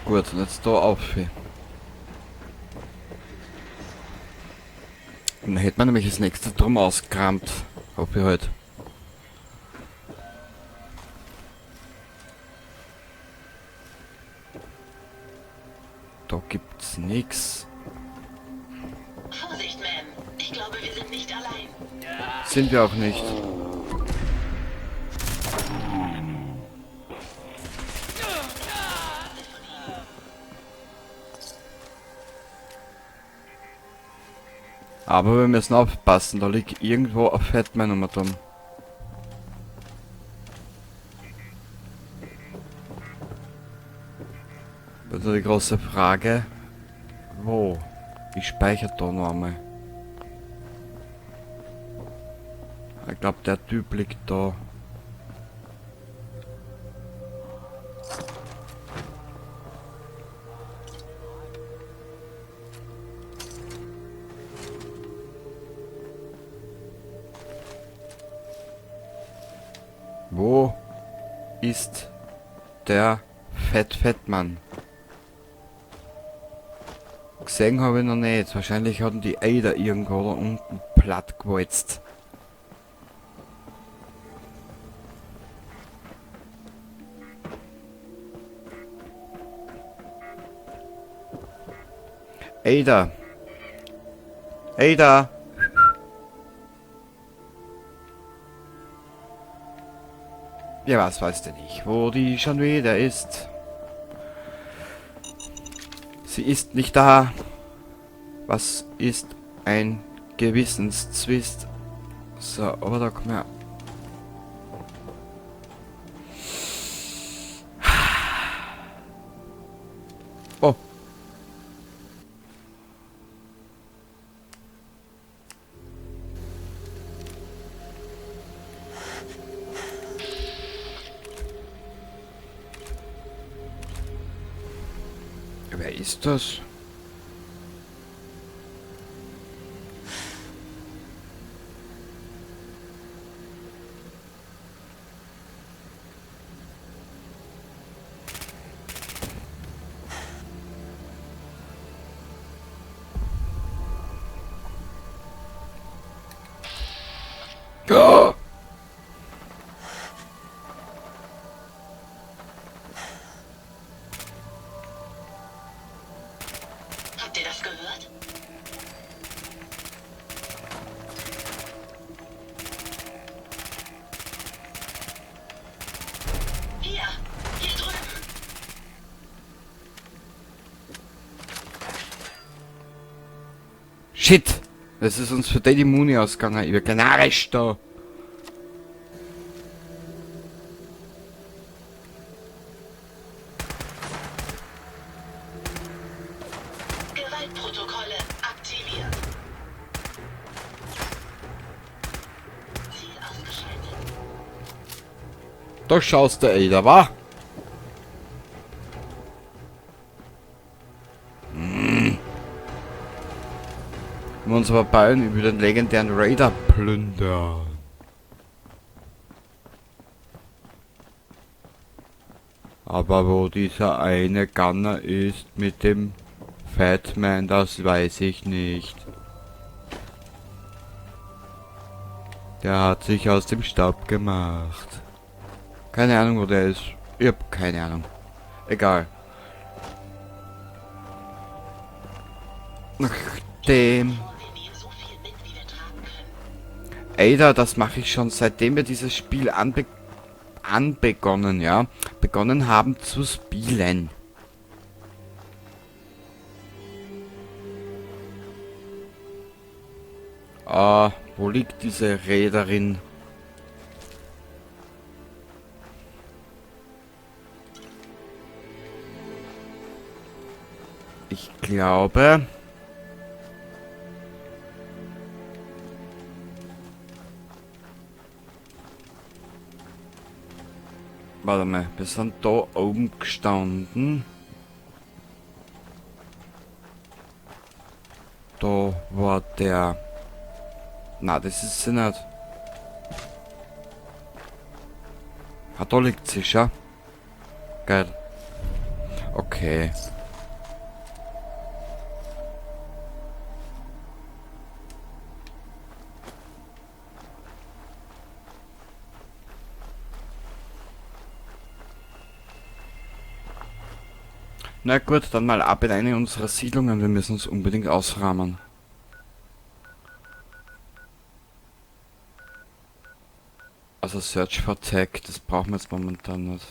Gut, und jetzt da auf. Dann hätte man nämlich das nächste drum ausgekramt. Hoffe ich halt. Da gibt's nix. Vorsicht, Ma'am. Ich glaube, wir sind nicht allein. Sind wir auch nicht. Aber wir müssen aufpassen, da liegt irgendwo ein Fatman um dumm. Also die große Frage, wo? Ich speichere da noch einmal. Ich glaub, der Typ liegt da. Wo ist der Fettmann? Gesehen habe ich noch nicht. Wahrscheinlich hatten die Ada irgendwo da unten platt gewalzt. Ada! Ada! Ja, was weiß denn ich, wo die schon wieder ist? Sie ist nicht da. Was ist ein Gewissenszwist? So, aber da kommen wir... Oh. Wer ist das? Oh! Habt ihr das gehört? Hier, hier drüben. Shit! Das ist uns für Daddy Mooney ausgegangen. Ich bin genarisch da. Gewaltprotokolle aktiviert. Ziel ausgeschaltet. Da schaust du, Ada, wa? Wir uns aber beeilen über den legendären Raider plündern. Aber wo dieser eine Gunner ist mit dem Fatman, das weiß ich nicht. Der hat sich aus dem Staub gemacht. Keine Ahnung, wo der ist. Ich hab keine Ahnung. Egal. Nachdem... Ada, das mache ich schon seitdem wir dieses Spiel begonnen haben zu spielen. Ah, wo liegt diese Räderin? Ich glaube... Warte mal, wir sind da oben gestanden. Da war der... Na, das ist sie nicht. Ah, da liegt sie schon. Geil. Okay. Na gut, dann mal ab in eine unserer Siedlungen. Wir müssen uns unbedingt ausrahmen. Also Search for Tech, das brauchen wir jetzt momentan nicht.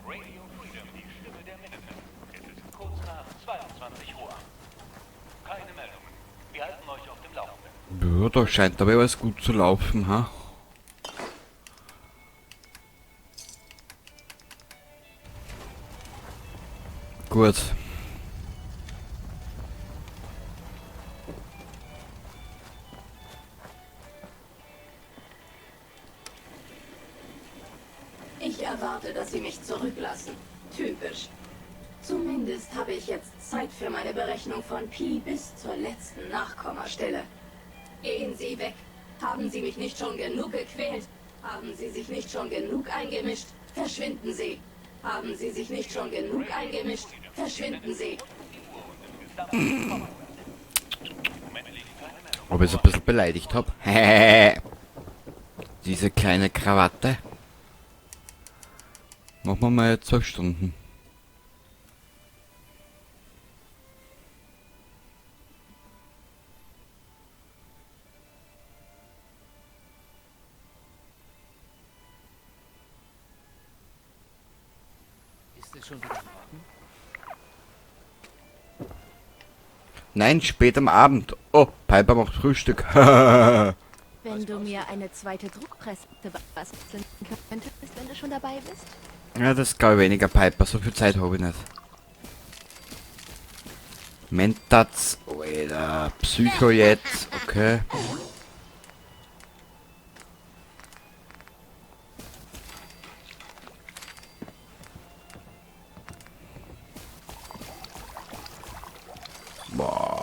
Radio Freedom, die Stimme der Minutemen. Es ist kurz nach 22 Uhr. Keine Meldungen. Wir halten euch auf dem Laufenden. Ja, da scheint aber alles gut zu laufen, ha? Gut. Ich erwarte, dass Sie mich zurücklassen. Typisch. Zumindest habe ich jetzt Zeit für meine Berechnung von Pi bis zur letzten Nachkommastelle. Gehen Sie weg. Haben Sie mich nicht schon genug gequält? Haben Sie sich nicht schon genug eingemischt? Verschwinden Sie. Haben Sie sich nicht schon genug eingemischt? Verschwinden Sie. Ob ich es ein bisschen beleidigt hab? Diese kleine Krawatte. Machen wir mal 12 Stunden. Ist es schon wieder morgen? Nein, spät am Abend. Oh, Piper macht Frühstück. Wenn du mir eine zweite Druckpresse basteln könntest, wenn du schon dabei bist. Ja, das glaube ich weniger, Piper. So viel Zeit habe ich nicht. Mentats, Alter. Psycho jetzt, okay. Boah.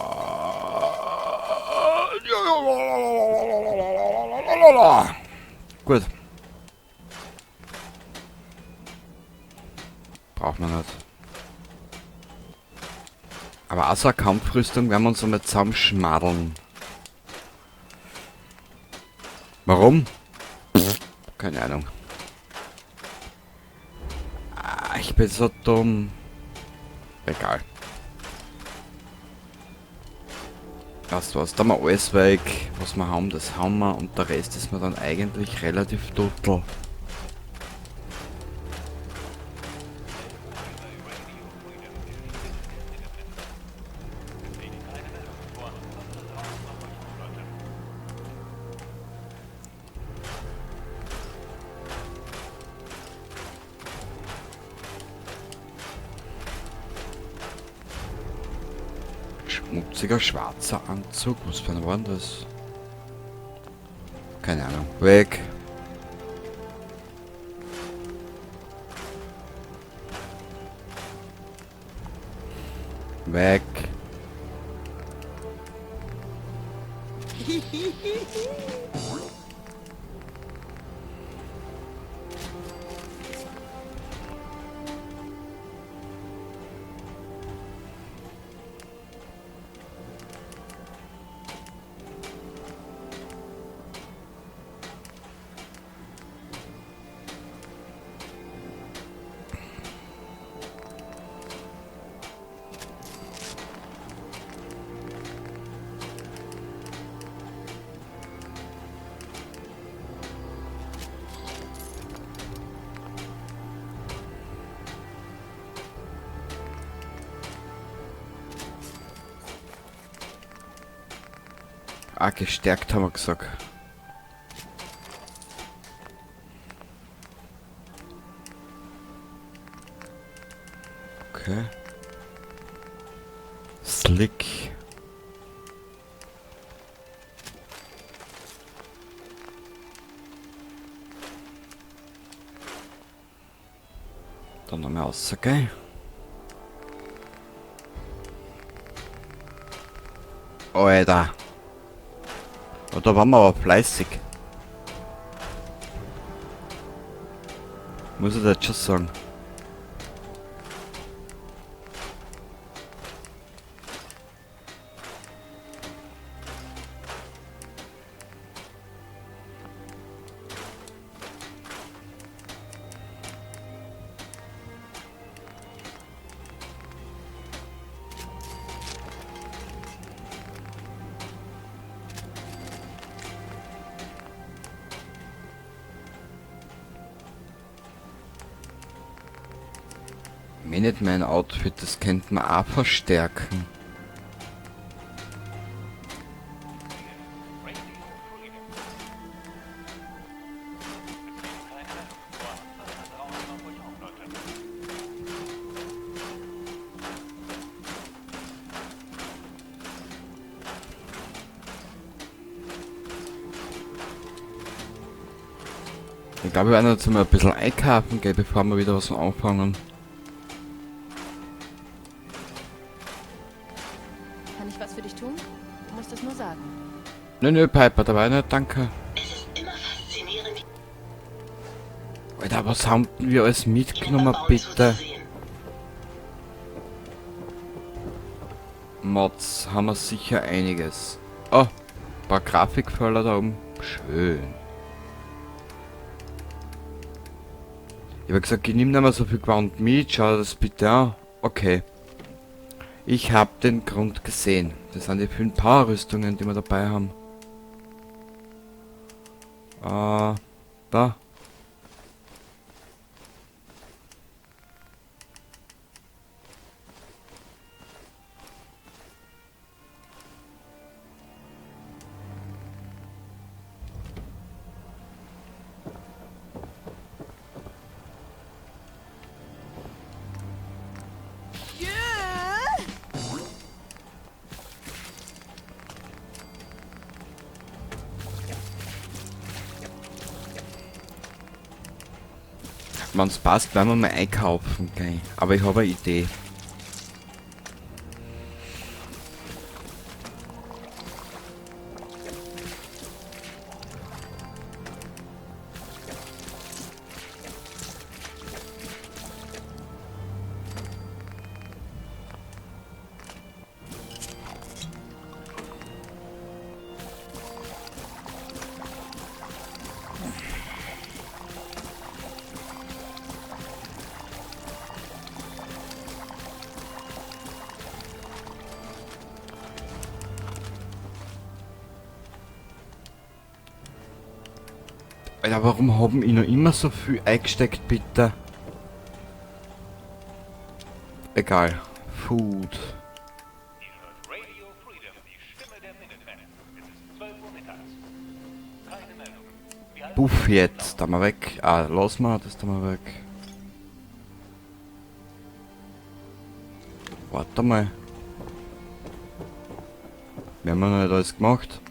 Gut. Braucht man nicht. Aber außer Kampfrüstung werden wir uns einmal zusammenschmadeln. Warum? Keine Ahnung. Ah, ich bin so dumm. Egal. Weißt du was, da haben wir alles weg. Was wir haben, das haben wir. Und der Rest ist mir dann eigentlich relativ total. Schmutziger schwarzer Anzug. Was für ein war denn das? Keine Ahnung. Weg. Weg. Ah, gestärkt haben wir gesagt. Okay. Slick. Dann nochmal raus, okay? Alter. Oh, da waren wir aber fleißig. Muss ich das schon sagen. Minuteman Outfit, das könnte man auch verstärken. Ich glaube, wir werden jetzt mal ein bisschen einkaufen gehen, bevor wir wieder was anfangen. Kann ich was für dich tun? Du musst es nur sagen. Nö, nö, Piper, dabei nicht, danke. Es ist immer faszinierend, Alter, was haben wir alles ihnen beim mitgenommen, Bauen bitte? zuzusehen. Mods haben wir sicher einiges. Oh, ein paar Grafikfehler da oben. Schön. Ich habe gesagt, ich nehme nicht mehr so viel Gewand mit. Schau das bitte an. Okay. Ich habe den Grund gesehen. Das sind die vielen Power-Rüstungen, die wir dabei haben. Da. Wenn's passt, werden wir mal einkaufen gehen. Aber ich habe eine Idee. Alter, warum haben ich noch immer so viel eingesteckt, bitte? Egal. Food. Ihr hört Radio Freedom, die Stimme der Minutemen. Es ist 12 Uhr mittags. Keine Meldungen. Wir halten Buff jetzt. Da mal weg. Ah, lass mal, das da mal weg. Warte mal. Wir haben ja noch nicht alles gemacht.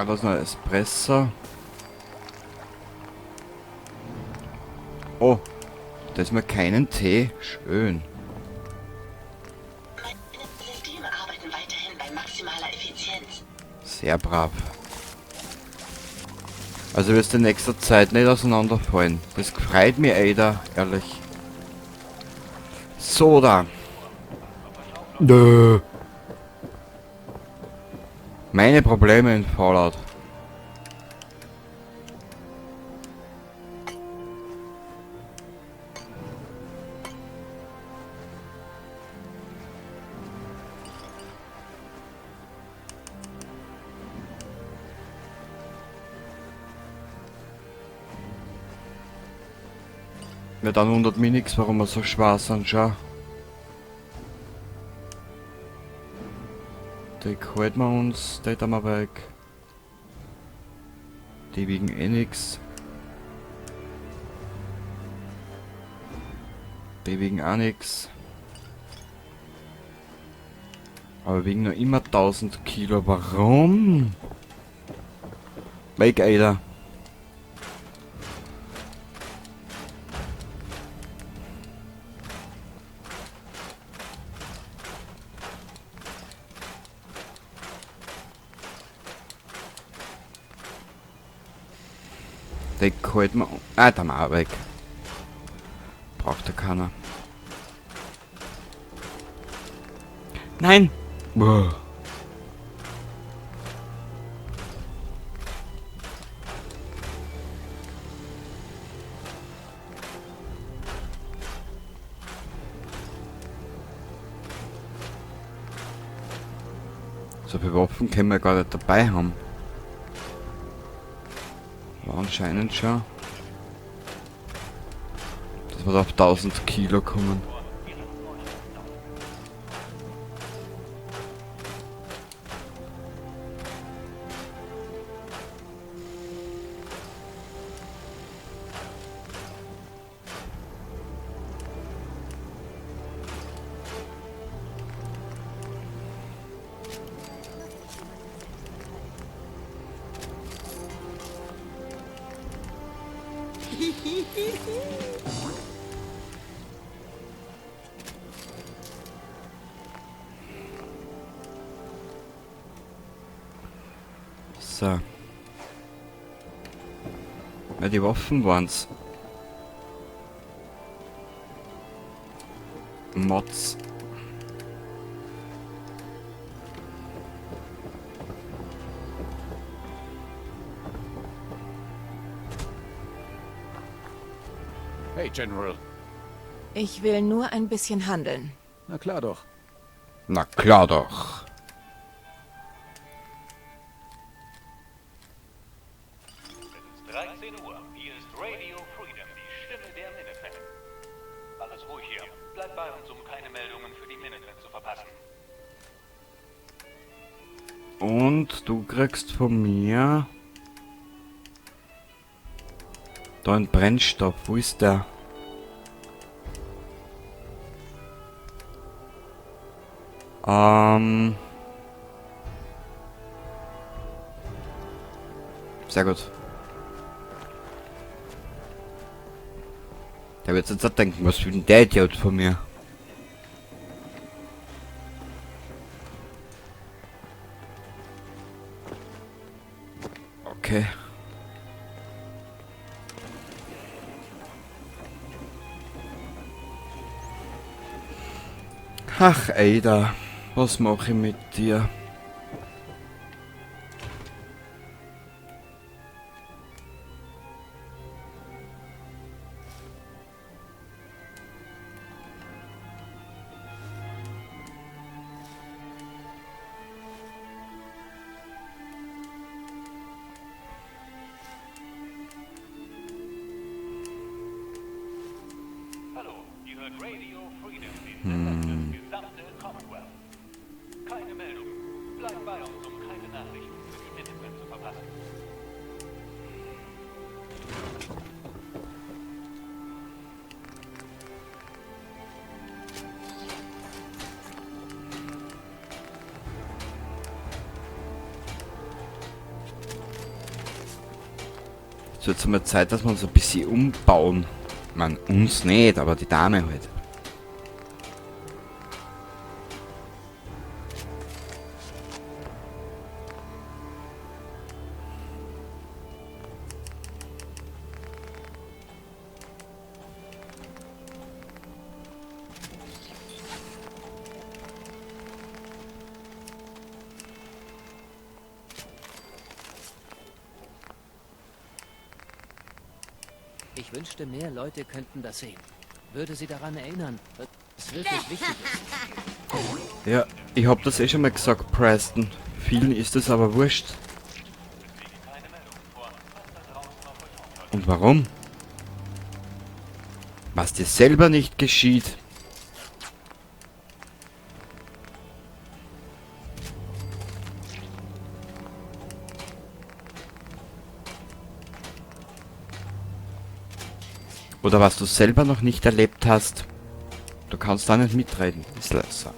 Ah, da ist noch ein Espresso. Oh, da ist mir keinen Tee. Schön. Meine Systeme arbeiten weiterhin bei maximaler Effizienz. Sehr brav. Also wirst du in nächster Zeit nicht auseinanderfallen. Das freut mich, Ada, ehrlich. So da. Nö. Meine Probleme in Fallout. Ja, dann wundert mich nix, warum wir so schwer sind, schau. Die halten wir uns, die tun wir weg. Die wiegen eh nix. Die wiegen auch nix. Aber wiegen noch immer 1000 Kilo. Warum? Weg, Alter. Die halten wir... Ah, da mal weg. Braucht ja keiner. Nein! Boah. So viele Waffen können wir gar nicht dabei haben. Aber anscheinend schon. Dass wir da auf 1000 Kilo kommen. So. Ja, die Waffen waren's. Mods. Hey, General. Ich will nur ein bisschen handeln. Na klar doch. Na klar doch. Es ist 13 Uhr. Hier ist Radio Freedom, die Stimme der Minutemen. Alles ruhig hier. Bleibt bei uns, um keine Meldungen für die Minutemen zu verpassen. Und du kriegst von mir da einen Brennstoff. Wo ist der? Sehr gut. Der wird jetzt auch denken, was will denn der Idiot von mir? Okay. Ach, Ada, was mache ich mit dir? Hallo, ihr hört Radio Freedom, den Sender fürs gesamte Commonwealth. Keine Meldung. Bleibt bei uns, um keine Nachrichten für die Minutemen zu verpassen. Es wird mal Zeit, dass wir uns ein bisschen umbauen. Ich mein, uns nicht, aber die Dame halt. Ich wünschte, mehr Leute könnten das sehen. Würde sie daran erinnern, was wirklich wichtig ist. Ja, ich hab das eh schon mal gesagt, Preston. Vielen ist es aber wurscht. Und warum? Was dir selber nicht geschieht. Oder was du selber noch nicht erlebt hast. Du kannst da nicht mitreden. Ist so.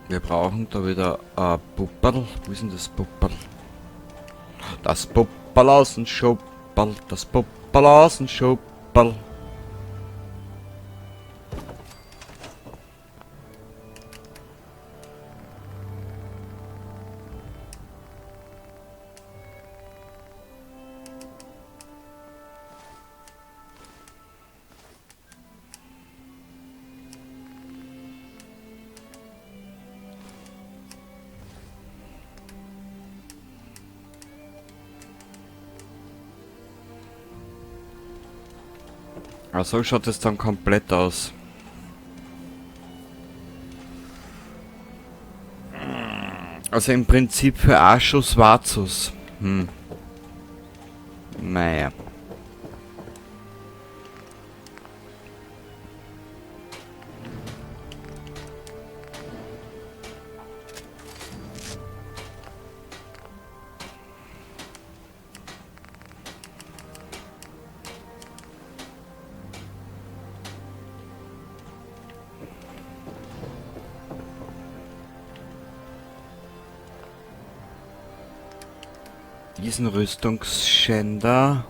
Wir brauchen da wieder ein Pupperl. Wo ist denn das Pupperl? Das Pupperl aus dem Schupperl. Das Pupperl aus dem Schupperl. So schaut es dann komplett aus. Also im Prinzip für Arschus Vazus. Naja. Diesen Rüstungsschänder.